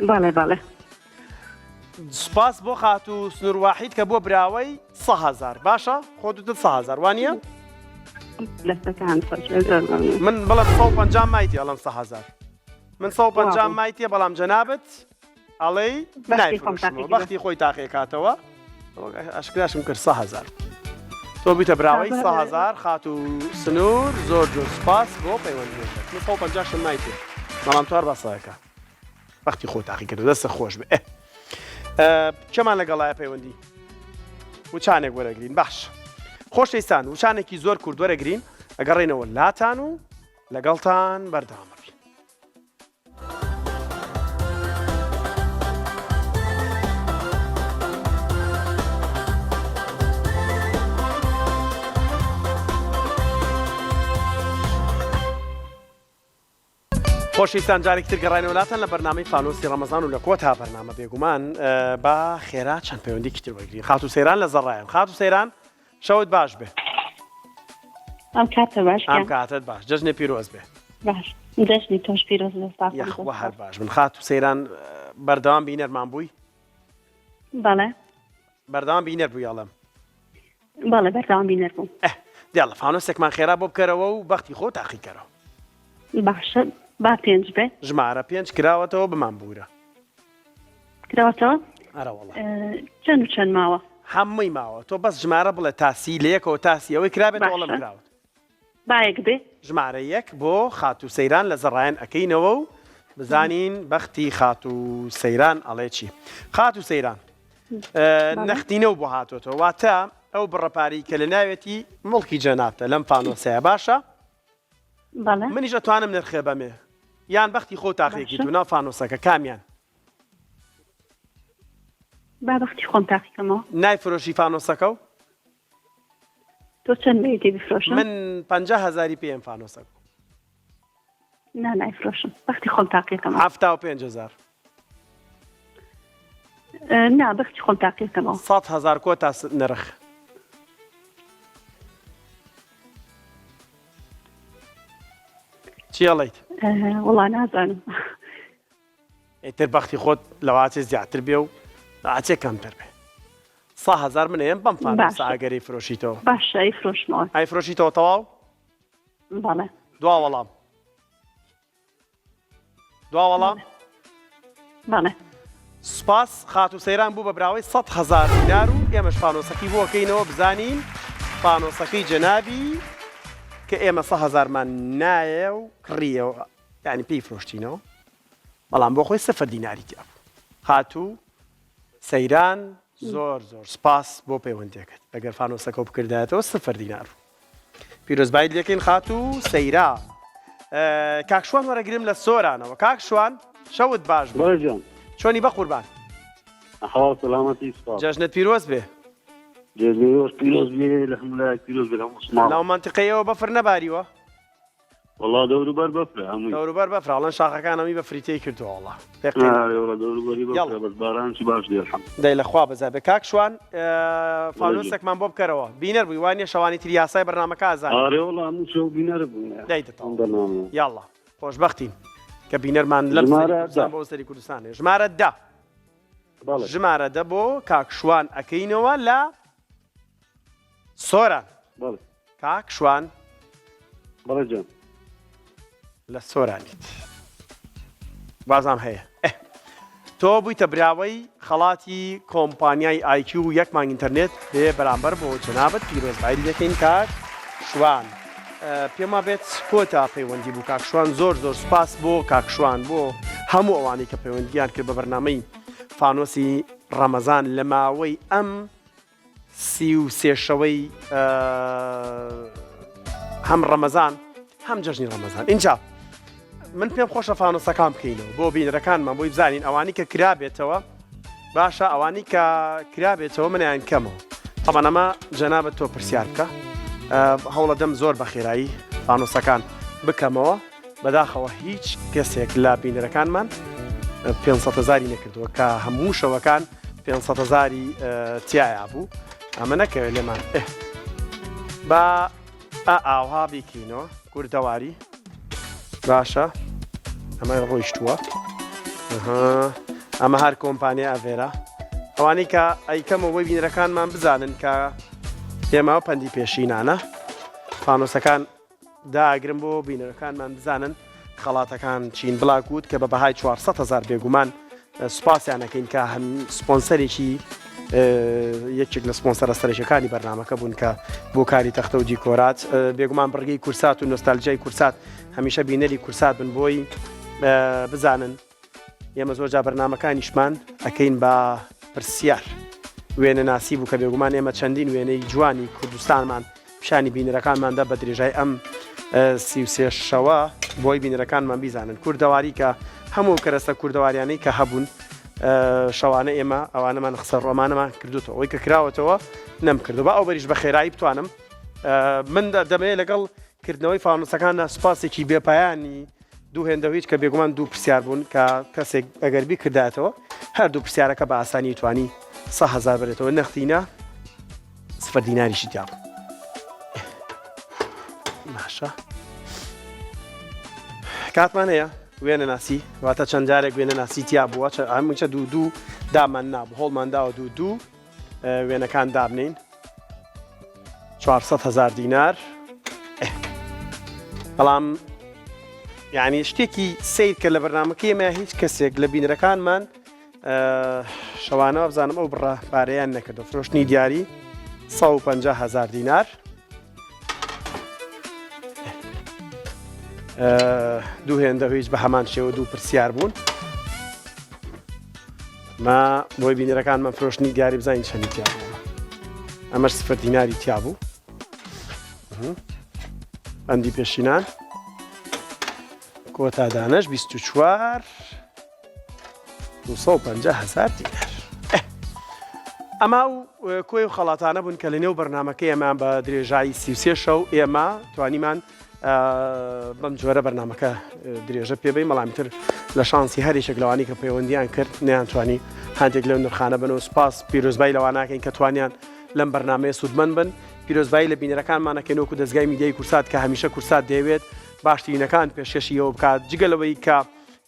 بەڵێ بەڵێ سوپاس بۆ خاتوو سنوور واحید کە بۆ براوەی 100 هەزار باشە خۆ دوتت 100 هەزار وانە دەستەکان خۆش بێ، زۆر مەمنون. من بڵێم 150 مایتی ئەڵم 100 هەزار من 150 مایتیە بەڵام جەنابت ئەڵێی نایفرۆشمەوە بەختی خۆی تاقیکاتەوە ئەشکراشم کرد 100 هەزار تۆ بیتە براوەی 100 هەزار خاتوو سنوور زۆر جۆر سوپاس بۆ پەیوەندیەکەت من 150 شم مایتێ بەڵام توار باسەکە بەختی خۆ تاقی کرد دەستە خۆش بێ کێمان لەگەڵایە پەیوەندی وچانێک وەرەگرین باش خۆشەویستان وچانێکی زۆر کورد وەرەگرین ئەگەڕێنەوە لاتان و لەگەڵتان بەردەوام ئەبین. خۆشەویستان جارێکی تر گەڕاینەوە لاتان لە بەرنامەی فانۆسی ڕەمەزان و لە کۆتا بەرنامە بێگومان با خێرا چەند پەیوەندیکی تر وەرگرین خاتوو سەیران لە زەڕایەن خاتوو سەیران شەوت باش بێ. ئەم کاتە باش ئەم کاتت باش جەژنێ پیرۆز بێ. باش جەژنی تۆش پیرۆز بێ سپاس. یاخوا هەر باش بن خاتوو سەیران بەردەوام بینەرمان بووی؟ بەڵێ. بەردەوام بینەر بووی ئەڵێم. بەڵێ بەردەوام بینەر بووم. ئه دیاڵە فانۆسێکمان خێرا بۆ بکەرەوە و بەختی خۆ تاقیکەرەوە. باشە با پێنج بێ. ژمارە پێنج کراوەتەوە بمان بوورە. کراوەتەوە؟ ئەرە وەڵا. چەند و چەند ماوە؟ هەمووی ماوە تۆ بەس ژمارە بڵێ تا سی لە یەکەوە تا سی ئەوەی کرابێتەوە ئەڵێم باشە کراوەتەوە. با یەک بێ. ژمارە یەک بۆ خاتوو سەیران لە زەڕایەن ئەکەینەوە و بزانین بەختی خاتوو سەیران ئەڵێ چی. خاتوو سەیران بەڵێ. نەختینەو بۆ هاتۆتەوە واتە ئەو بڕە پارەی کە لە ناوێتی موڵکی جەنابتە لەم فانۆسەیە باشە؟ بەڵێ. منیش ئەتوانم نرخێ بەمێ یان بەختی خۆو تاقیەکیت باشە. و ناو فانۆسەکە کامیان؟ با بەختی خۆم تاقیکەمەوە. نایفرۆشی فانۆسەکەو؟ تۆ چەند بەیتی بفرۆشم؟ من 50 هەزاری پێم فانۆسەکە. نا نایفرۆشم بەختی خۆم تاقیەکەمەوە. 75 هەزار. نا بەختی خۆم تاقیەکەمەوە. 100 هەزار کۆتا نرخ. چی ئەڵێیت؟ وەڵا نازانم. ئیتر بەختی خۆت لەواچێ زیاتر بێ و لەواچێ کەمتر بێ. سا هەزار من ئەیەم بەم فانۆسە ئەگەر ئەیفرۆشیتەوە. باشە ئەیفرۆشمەوە. ئەیفرۆشیتەوە تەواو؟ بەڵێ. دوا وەڵام. دوا وەڵام؟ بەڵێ. سوپاس خاتوو سەیران بوو بە براوەی 100 هەزار دینار و ئێمەش فانۆسەکەی بۆ ئەکەینەوە بزانین فانۆسەکەی جەنابی کە ئێمە سە هەزارمان نایە و کڕیەوە یانی پێی فرۆشتینەوە بەڵام بۆ خۆی سفر دیناری تیا بوو. خاتوو سەیران زۆر زۆر سپاس بۆ پەیوەندیەکەت ئەگەر فانۆسەکەو بکردایەتەوە سفر دینار بوو. پیرۆزبایت لەکەین خاتوو سەیرا. کاک شوان وەرەگرم لە سۆرانەوە. کاک شوان شەوت باش بێ. بەڵێ جان. چۆنی بەقوربان؟ ئەحواڵ سەلامەتی سوپاس. جەژنت پیرۆز بێ. جەژنی ئێوەش پیرۆز بێ لە هەموو لایەک پیرۆز بێ لە هەموو موسڵمانان. لەو مەنتیقەیەوە بەفر نەباریوە؟ وەڵا دەوروبەر بەفرە هەمووی. دەوروبەر بەفرە ئەڵێن شاخەکان هەمووی بەفری تێی کردووە وەڵا. پێ قەینا. ئارێ وەڵا دەوروبەری یەڵا. بەفرە بەس بارانێکی باش دێ الحمد. دەی لە خوا بەزا بێ. کاک شوان بەڵێ جان. فانۆسێکمان بۆ بکەرەوە. بینەر بووی وا نیە شەوانی تر یاسای بەرنامەکە ئەزانی. ئارێ وەڵا هەموو شەو بینەر بووین دەی دە ئەم تەواو. بەرنامەیە. یاڵڵا. خۆشبەختین کە بینەرمان لەم سەری ژمارە کوردستان دە. بۆ ئەو سەری کوردستان هەیە. ژمارە دە. بەڵێ. ژمارە دە بۆ کاک شوان ئەکەینەوە لە سۆران. بەڵێ. کاک شوان. بەڵێ جان. لە سۆرانیت. بازام هەیە. ئێ. تۆ بوویتە براوەی خەڵاتی کۆمپانیای ئایکیو و یەک مانگ ئینتەرنێت بێ بەرامبەر بۆ جەنابت پیرۆزبایی لێکەین کاک شوان. پێم وابێت کۆتا پەیوەندی بوو کاک شوان زۆر زۆر سوپاس بۆ کاک شوان بۆ هەموو ئەوانەی کە پەیوەندیان کرد بە بەرنامەی فانۆسی ڕەمەزان لە ماوەی ئەم 33 شەوەی هەم ڕەمەزان هەم جەژنی ڕەمەزان اینجا من پێم خۆشە فانۆسەکان بکەینەوە بۆ بینەرەکانمان بۆی بزانین ئەوانی کە کرابێتەوە باشە ئەوانی کە کرابێتەوە منیان کەمەوە تەبعەن ئەمە جەنابەت تۆ پرسیار بکە هەوڵە دەم زۆر بە خێرایی فانۆسەکان بکەمەوە بەداخەوە هیچ کەسێک لە بینەرەکانمان 500 هزاری نەکردووە کە هەموو شەوەکان 500 هزاری تایە بوو ئەمە نەکەوێت لێمان با ئا ئاوها بیکەینەوە کوردەواری باشە ئەمە ڕۆیشتووە ئەمە هەر کۆمپانیا ئەڤێرا ئەوانەی کە ئەیکەمەوە بۆی بینەرەکانمان بزانن کە ئێمە پەندی پێشینانە فانۆسەکان داگرم بۆ بینەرەکانمان بزانن خەڵاتەکان چین بلاکوت کە بە بەهای 400 هزار بێگومان سوپاسیان ئەکەین کە هەم سپۆنسەرێکی یەکێک لە سپۆنسەرە سەرەکیەکانی بەرنامەکە بوون کە بۆ کاری تەختە و دیکۆرات بێگومان بڕگەی کورسات و نۆستالجیای کورسات هەمیشە بینەری کورسات بن بۆی بزانن ئێمە زۆر جا بەرنامەکانیشمان ئەەکەین بە پرسیار وێنە ناسی بوو کە بێگومان ئێمە چەندین وێنەی جوانی کوردستانمان پیشانی بینەرەکانمان دا بە درێژای ئەم 33 شەوە بۆی بینەرەکانمان بیزانن کوردەواری کە هەموو کەرەسە کوردەواریانەی کە هەبوون شەوانە ئێمە ئەوانەمان خسە ڕۆمانەمان کردوتەوە ئەوەی کە کراوەتەوە نەمکردو بە ئەو بەریش بە خێرایی بتوانم من دەمەوێت لەگەڵ کردنەوەی فانوسەکاندا سوپاسێکی بێپایانی دوو هێندە هیچ کە بێگومان دوو پرسیار بوون کە کەسێک ئەگەر بیکردایەتەوە هەردوو پرسیارەکە بە ئاسانی توانی 100 هەزار بەرێتەوە نەختینە سفر دیناریشی تیا بوو باشە کاتمان هەیە وێنە ناسی واتە چەند جارێک وێنە ناسی تیا بووە هەمووچە دوو دوو دامان نابوو هۆڵمان داوە دوو دوو وێنەکان دابنین 400 هزار دینار بەڵام یعنی شتێکی سیر کە لە بەرنمەکەی ئێمە هیچ کەسێک لە بینەرەکانمان شەوانە وابزانم ئەو بڕە پارەیان نەکردو فرۆشتنی دیاری 150 هزار دینار دوو هێندە هیچ بە هەمان شێوە دوو پرسیار بوون ما بۆی بینەرەکانمان فرۆشتنی دیاری بزانین چەندی تیا بوو ئەمەش سفر دیناری تیا بوو بەندی پێشینان کۆتا دانەش 24 250 هەزار دینار. ئەمە ئەو کۆی و خەڵاتانە بوون کە لە نێو بەرنامەکەی ئێمە بە درێژایی 33 شەو ئێمە توانیمان بەم جۆرە بەرنامەکە درێژە پێبەین بەڵام تر لە شانسی هەرێکێک لەوانی کە پەیوەندیان کرد نیانتوانی هەندێک لەو نرخانە بن و سپاس پیرۆزبای لەواناکەین کە توانیان لەم بەرنمەیە سوودمەند بن پیرۆزبایی لە بینەرەکانمانەکەین وەکو دەزگای میدیای کورسات کە هەمیشە کورسات دەیەوێت باشترینەکان پێشکەشی ئەوە بکات جگە لەوەی کە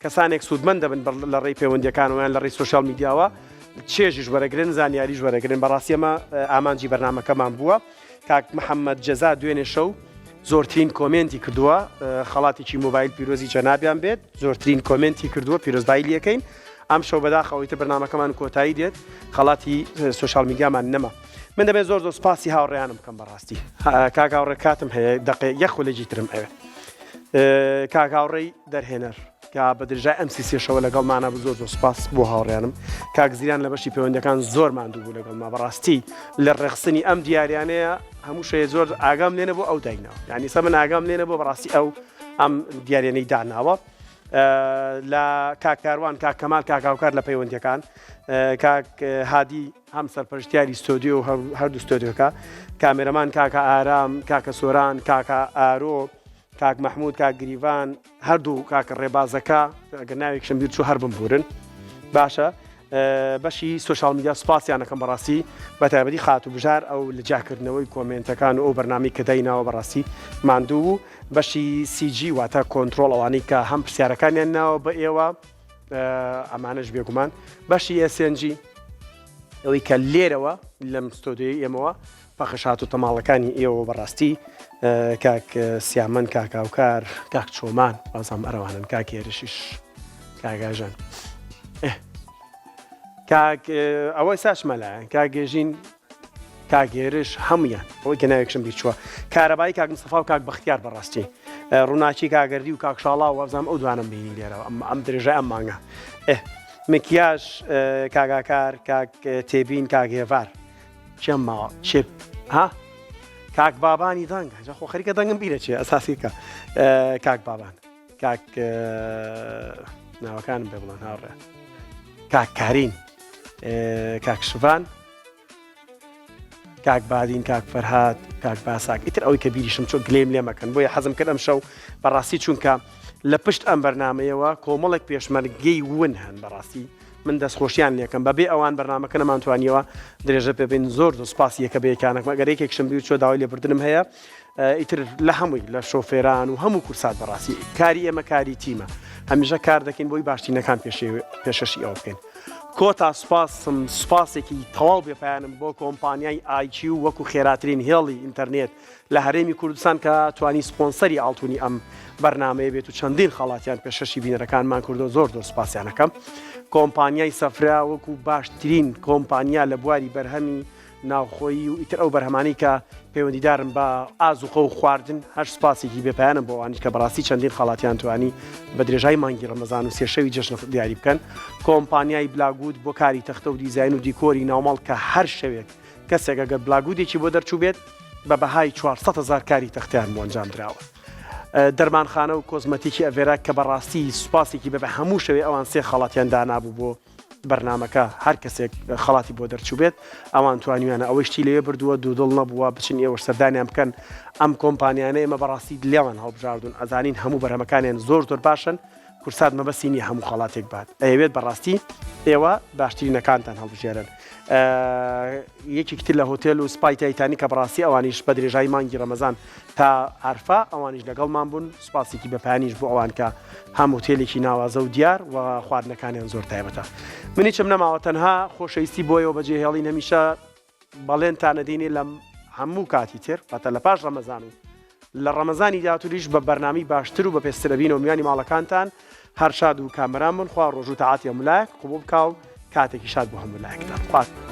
کەسانێک سوودمەند دەبن لە ڕێی پەیوەندیەکانەوە یان لە ڕێی سۆشیال میدیاوە چێژیش وەرەگرن زانیاریش وەرەگرن بەڕاستی ئەمە ئامانجی بەرنامەکەمان بووە کاک محەممەد جەزا دوێنێ شەو زۆرترین کۆمێنتی کردووە خەڵاتێکی مۆبایل پیرۆزی جەنابیان بێت زۆرترین کۆمێنتی کردووە پیرۆزبایی لەکەین ئەم شەو بەداخەوەی تر بەرنامەکەمان کۆتایی دێت خەڵاتی سۆشیال میدیامان نەما من دەبێت زۆر زۆر سپاسی هاوڕێیانم بکەم بەڕاستی کاک هاوڕێ کاتم هەیە دەقێ یەک خولەکی ترم ئەوێ کاک هاوڕێی دەرهێنەر. کە بە درێژای ئەم سیسێ شەوە لەگەڵمانە بوو زۆر زۆر سوپاس بۆ هاوڕێیانم کاک زیران لە بەشی پەیوەندەکان زۆر ماندوو بوو لەگەڵما بەڕاستی لە ڕێخستنی ئەم دیاریانەیە هەموو شەیە زۆر ئاگام لێ نەبوو ئەو داینەوە یعنی سە من ئاگام لێ نەبوو بەڕاستی ئەو ئەم دیاریانەی داناوە لە کاک کاروان کاک کەمال کاک هاوکار لە پەیوەندیەکان کاک هادی هەم سەرپەرشتیاری ستۆدیۆ و هەردوو ستۆدیۆکە کامێرەمان کاکە ئارام کاکە سۆران کاکە ئارۆ کاک مەحمود کاک گریڤان هەردوو کاکە ڕێبازەکە ئەگەر ناوێکشم بیر چوو هەر بمبورن باشە بەشی social media سوپاسیان ئەکەم بەڕاستی بە تایبەتی خاتوو بژار ئەو لە جیاکردنەوەی comment ەکان و ئەو بەرنامەی کە دایناوە بەڕاستی ماندوو بوو بەشی CG واتە کۆنترۆڵ ئەوانەی کە هەم پرسیارەکانیان ناوە بە ئێوە ئەمانەش بێگومان بەشی SNG ئەوەی کە لێرەوە لەم ستۆدیۆی ئێمەوە پەخش هاتووتە ماڵەکانی ئێوە بەڕاستی کاک سیامەند کاک هاوکار کاک چۆمان بازام ئەرەوانن کاک هێرشیش کاگاژەن کاک ئەوەی ساشمەلایەن کاک گێژین کاک هێرش هەمویان ئەوەی کە ناوێکشم بیرچووە کارەبایی کاک مستەفا و کاک بەختیار بەڕاستی ڕووناکی کاگەردی و کاک شاڵا و وابزانم ئەو دوانم بینی لێرەوە ئەم ئەم درێژە ئەم مانگە ئێ مکیاژ کاگاکار کاک تێبین کاک هێڤار کێم ماوە چێ ها کاک بابانی دەنگ جا خۆ خەریکە دەنگم بیرە چێ ئەساسی کە کاک بابان کاک ناوەکانم بێ بڵێن هاوڕێ کاک کارین کاک شڤان کاک بادین کاک فەرهاد کاک باساک ئیتر ئەوەی کە بیریشم چۆ گلیم لێ مەکەن بۆیە حەزم کرد ئەم شەو بەڕاستی چونکە لە پشت ئەم بەرنمەیەوە کۆمەڵێک پێشمەرگەی ون هەن بەڕاستی من دەستخۆشیان لێکەم بەبێ ئەوان بەرنامەکە نەمانتوانیەوە درێژە پێ بین زۆر زۆر سپاسی یەکە بە یەکانەکەم ئەگەر یەکێکشم بیر چوە داوای لێبوردنم هەیە ئیتر لە هەمووی لە شۆفێران و هەموو کورسات بەڕاستی کاری ئێمە کاری تیمە هەمیشە کار دەکەین بۆی باشترینەکان پێشەشی ئەوە بکەین کۆتا سوپاسم سوپاسێکی تەواو بێپایانم بۆ کۆمپانیای ئایکی و وەکو خێراترین هێڵی ئینتەرنێت لە هەرێمی کوردستان کە توانی سپۆنسەری ئاڵتونی ئەم بەرنامەیە بێت و چەندین خەڵاتیان پێشەشی بینەرەکانمان کردو زۆر زۆر سوپاسیانەکەم کۆمپانیای سەفرا وەکو باشترین کۆمپانیا لە بواری بەرهەمی ناوخۆیی و ئیتر ئەو بەرهەمانەی کە پەیوەندیدارن بە ئازوقە و خواردن هەر سوپاسێکی بێپایانم بۆ ئەوانیش کە بەڕاستی چەندین خەڵاتیان توانی بە درێژای مانگی ڕەمەزان و سێشەوی جەژن دیاری بکەن کۆمپانیای بلاگود بۆ کاری تەختە و دیزاین و دیکۆری ناوماڵ کە هەر شەوێک کەسێک ئەگەر بلاگودێکی بۆ دەرچووبێت بە بەهای 400 هەزار کاری تەختیان بۆ ئەنجام دراوە. دەرمانخانە و کۆزمەتیکی ئەڤێرا کە بەڕاستی سوپاسێکی بە بە هەموو شەوێ ئەوان سێ خەڵاتیان دانابوو بۆ بەرنامەکە هەر کەسێک خەڵاتی بۆ دەرچووبێت ئەوان توانیویانە ئەوەی شتی لەوێ بردووە دوودڵ نەبووە بچن ئێوەش سەردانیان بکەن ئەم کۆمپانیانە ئێمە بەڕاستی لێوان هەڵبژاردون ئەزانین هەموو بەرهەمەکانیان زۆر زۆر باشن کورسات مەبەستی نییە هەموو خەڵاتێک بات ئەیەوێت بەڕاستی ئێوە باشترینەکانتان هەڵبژێرن یەکێکی تر لە هۆتێل و سپای تایتانی کە بەڕاستی ئەوانیش بە درێژایی مانگی ڕەمەزان تا عەرفە ئەوانیش لەگەڵمان بوون سوپاسێکی بەپایانیش بۆ ئەوان کە هەم هوتێلێکی ناوازە و دیار و خواردنەکانیان زۆر تایبەتە من هیچم نەماوە تەنها خۆشەویستی بۆیەوە بەجێهێڵین هەمیشە بەڵێنتان ئەدەینێ لە هەموو کاتی تر واتە لە پاش ڕەمەزان و لە ڕەمەزانی داهاتووریش بە بەرنامەی باشتر و بەپێزتر ئەبینەوە میوانی ماڵەکانتان هەر شاد و کامەران بن خوا ڕۆژوو تاعاتی هەموو لایەک قبوڵ بکا و کاتێکی شاد بۆ هەموو لایەکتان خوات.